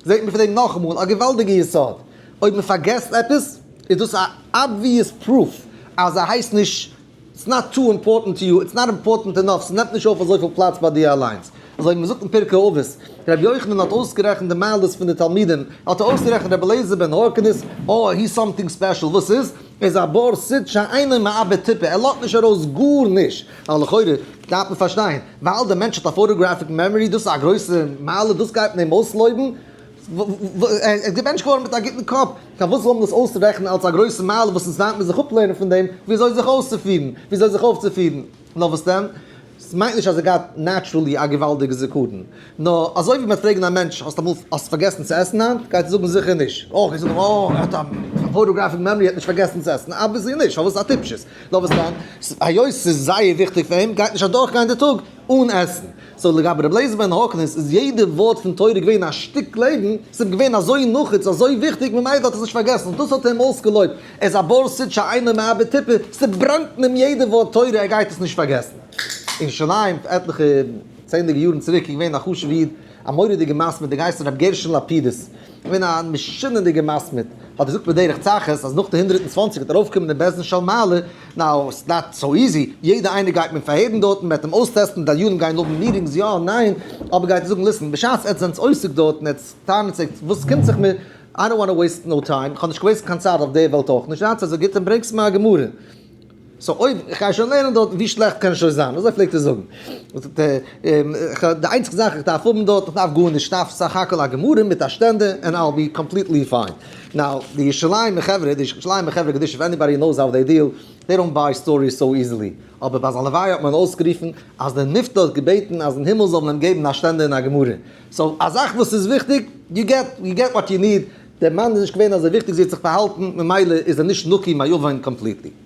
זעט מען פון דעם נאכאמאל א געוואלדיגע יסוד, אויב מען פארגעסט עפעס איז דאס א obvious proof אז ער הייסט נישט, it's not too important to you, it's not important enough, ס'נעמט נישט אויף אזויפיל פלאץ ביי דיר אליינס. אזוי ווי מ'זאגט אין פרקי אבות, רבי יוחנן האט אויסגערעכנט די מעלות פון די תלמידים, האט ער אויסגערעכנט רבי אליעזר בן הורקנוס, אה, he's something special, וואס איז? ער איז א בור סיד שאינו מאבד טיפה, ער לאזט נישט ארויס גארנישט, ווייל לכאורה דארף מען פארשטיין, ווייל דער מענטש האט א photographic memory, דאס איז א גרויסע מעלה, דאס גייט מען אים אויסלויבן, ער איז געבענטשט געווארן מיט א גוטן קאפ, פארוואס זאל מען דאס אויסרעכענען אלס א גרויסע מעלה וואס אונז דארף מען זיך אפלערנען פון דעם ווי אזוי זיך אויסצופירן, ווי אזוי זיך אויפצופירן? נאר וואס דען? ס'מיינט נישט אז ער געהאט naturally א געוואלדיגע זיכרון, נאר אזוי ווי מ'וועט פרעגן א מענטש האסט אמאל האסט פארגעסן צו עסן היינט? גייט ער זאגן זיכער נישט, אוי גייט ער זאגן אוי ער האט א photographic memory ער האט נישט פארגעסן צו עסן, obviously נישט, פארוואס א טיפשות? נאר וואס דען? היות ס'איז זייער וויכטיג פאר אים גייט נישט אדורכגיין די טאג אן עסן. so לגבי רבי אליעזר בן הורקנוס איז יעדע ווארט פון תורה געווען א שטיק לעבן, ס'איז אים געווען אזוי נחוץ, אזוי וויכטיג, ממילא האט ער עס נישט פארגעסן, דאס האט אים אויסגעלויבט, ער איז א בור סיד שאינו מאבד טיפה, ס'ברענט אין אים יעדע ווארט תורה, ער גייט עס נישט פארגעסן. אין ירושלים, עטליכע צענדליגע יארן צוריק, איז געווען א חשוב'ע איד, א מורא'דיגע מתמיד, דער גייסט רבי גרשון לפידות, געווען א משונה'דיגע מתמיד, האט געזאגט בדרך צחות אז נאך די 120 וועט ער ארויפקומען אין בית דין של מעלה, now it's not so easy, יעדע איינער גייט מען פארהערן דארטן, מען וועט אים אויסטעסטן, דיינים גייען האבן meetings יא ניין, אבער גייט ער זאגן listen, בשעת עטס זענטס עוסק דארטן, עטס טענה'טס עטס וואס קומט זיך מיר, I don't wanna waste no time, איך האב נישט געוועיסט קיין צייט אויף די וועלט אויך נישט, זייטס אזוי גוט און ברענגטס מיר א גמרא. so אויב איך גיי שוין לערנען דארט, ווי שלעכט קען שוין זיין? אזוי פלעגט ער זאגן. די איינציגסטע זאך איך דארף האבן דארט, איך דארף גארנישט, איך דארף סך הכל א גמרא מיט א שטענדער and I'll be completely fine. Now, די ירושלימ'ער חברה, די ירושלימ'ער חברה קדישא, if anybody knows how they deal, they don't buy stories so easily. אבער ביי זיין לוויה האט מען אויסגערופן אז דער נפטר האט געבעטן אז אין הימל זאל מען אים געבן א שטענדער און א גמרא. so א זאך וואס איז וויכטיג, you get, you get what you need. דער מאן איז נישט געווען אזוי וויכטיג, זי האט זיך באהאלטן, ממילא איז ער נישט נקי מעוון completely.